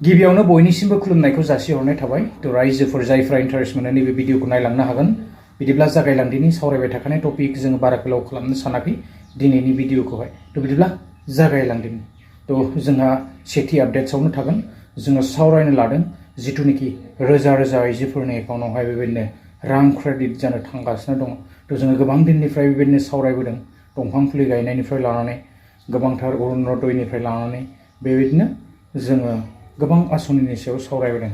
गिबियावनो बयनिसिमबो खुलुमनायखौ जासिहरनाय थाबाय थ' रायजोफोर जायफ्रा इन्टारेस्ट मोनो नैबे भिडिअखौ नायलांनो हागोन बिदिब्ला जागायलांदिनि सावरायबाय थाखानाय टपिक जोङो बारा गोलाव खालामनो सानाखै दिनैनि भिडिअखौहाय थ' बिदिब्ला जागायलांदिनि थ' जोंहा सेथि आपडेट्सआवनो थागोन जोङो सावरायनो लादों जिथुनिखि रोजा रोजा आइजोफोरनि एकाउन्टआवहाय बेबायदिनो रां क्रेडिट जानो थांगासिनो दङ थ' जोङो गोबां दिननिफ्राय बेबायदिनो सावरायबोदों दंफां फुलि गायनायनिफ्राय लानानै गोबांथार अरुणोदयनिफ्राय लानानै बेबायदिनो जोङो गोबां आसनिनि सायाव सावरायबोदों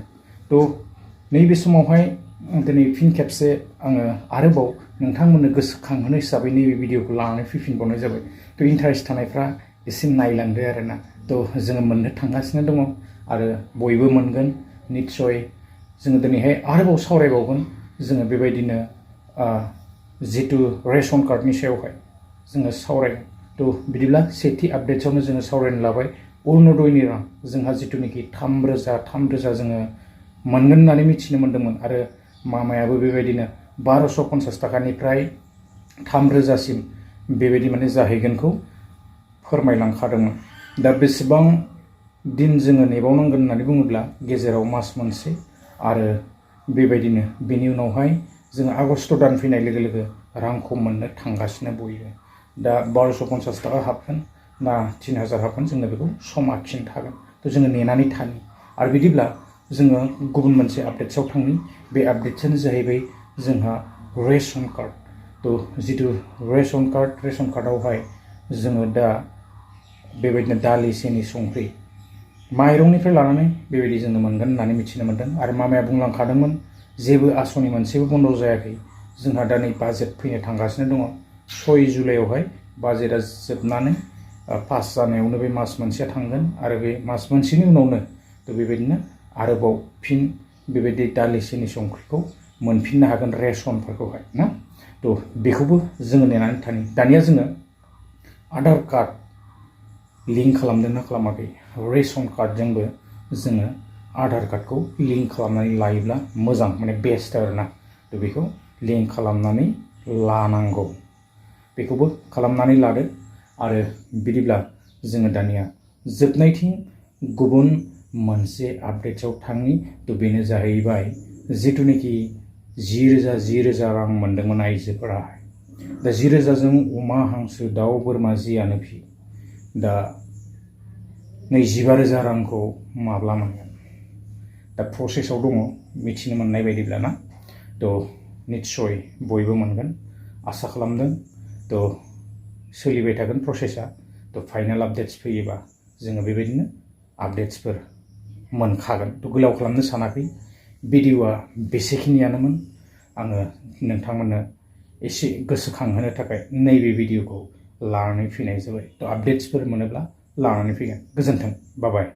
थ' नैबे समावहाय दिनै फिन खेबसे आङो आरोबाव नोंथांमोननो गोसोखांहोनो हिसाबै नैबे भिडिअखौ लानानै फैफिनबावनाय जाबाय थ' इन्टारेस्ट थानायफ्रा एसे नायलांदो आरोना थ' जोङो मोननो थांगासिनो दङ आरो बयबो मोनगोन निस्सय जोङो दिनैहाय आरोबाव सावरायबावगोन जोङो बेबायदिनो जितु रेशन कार्डनि सायावहाय जोङो सावरायगोन थ' बिदिब्ला सेथि आपडेट्सआवनो जोङो सावरायनो लाबाय अरुणोदयनि रां जोंहा जिथुनिखि 3,000 जोङो मोनगोन होननानै मिथिनो मोन्दोंमोन आरो मामायाबो बेबायदिनो 1250 थाखानिफ्राय 3,000सिम बेबायदि माने जाहैगोनखौ फोरमायलांखादोंमोन दा बेसेबां दिन जोङो नेबावनांगोन होननानै बुङोब्ला गेजेराव मास मोनसे आरो बेबायदिनो बेनि उनावहाय जोङो आगस्ट दान फैनाय लोगो लोगो रांखौ मोननो थांगासिनो बयबो दा 1250 थाखा हाबगोन ना 3,000 हाबगोन जोंनो बेखौ समा खिन्थागोन थ' जोङो नेनानै थानि आरो बिदिब्ला जोङो गुबुन मोनसे आपडेट्सआव थांनि बे आपडेट्सआनो जाहैबाय जोंहा रेशन कार्ड थ' जितु रेशन कार्डआवहाय जोङो दा बेबायदिनो दालि सेनि संख्रि माइरंनिफ्राय लानानै बेबायदि जोङो मोनगोन होननानै मिथिनो मोन्दों आरो मामाया बुंलांखादोंमोन जेबो आसनि मोनसेबो बन्द जायाखै जोंहा दा नै बाजेट फैनो थांगासिनो दङ 6 जुलाइआवहाय बाजेटआ जोबनानै पास जानायावनो बे मास मोनसेया थांगोन आरो बे मास मोनसेनि उनावनो थ' बेबायदिनो आरोबाव फिन बेबायदि दालि सेनि संख्रिखौ मोनफिननो हागोन रेशनफोरखौहाय ना थ' बेखौबो जोङो नेनानै थानि दानिया जोङो आधार कार्ड लिंक खालामदोंना खालामाखै रेशन कार्डजोंबो जोङो आधार कार्डखौ लिंक खालामनानै लायोब्ला मोजां माने बेस्ट आरोना थ' बेखौ लिंक खालामनानै लानांगौ बेखौबो खालामनानै लादो आरो बिदिब्ला जोङो दानिया जोबनायथिं गुबुन मोनसे आपडेट्सआव थांनि थ' बेनो जाहैबाय जिथुनिखि 10,000 रां मोन्दोंमोन आइजोफोरा दा 10,000जों अमा हांसो दाउ बोरमा जियानो फि दा 25,000 रांखौ माब्ला मोनगोन दा प्रसेसआव दङ मिथिनो मोननाय बायदिब्ला ना थ' निस्सय बयबो मोनगोन आसा खालामदों थ' सोलिबाय थागोन प्रसेसआ थ' फाइनाल आपडेट्स फैयोबा जोङो बेबायदिनो आपडेट्सफोर मोनखागोन थ' गोलाव खालामनो सानाखै भिडिअआ बेसेखिनियानोमोन आङो नोंथांमोननो एसे गोसोखांहोनो थाखाय नैबे भिडिअखौ लानानै फैनाय जाबाय थ' आपडेट्सफोर मोनोब्ला लानानै फैगोन गोजोन्थों बाय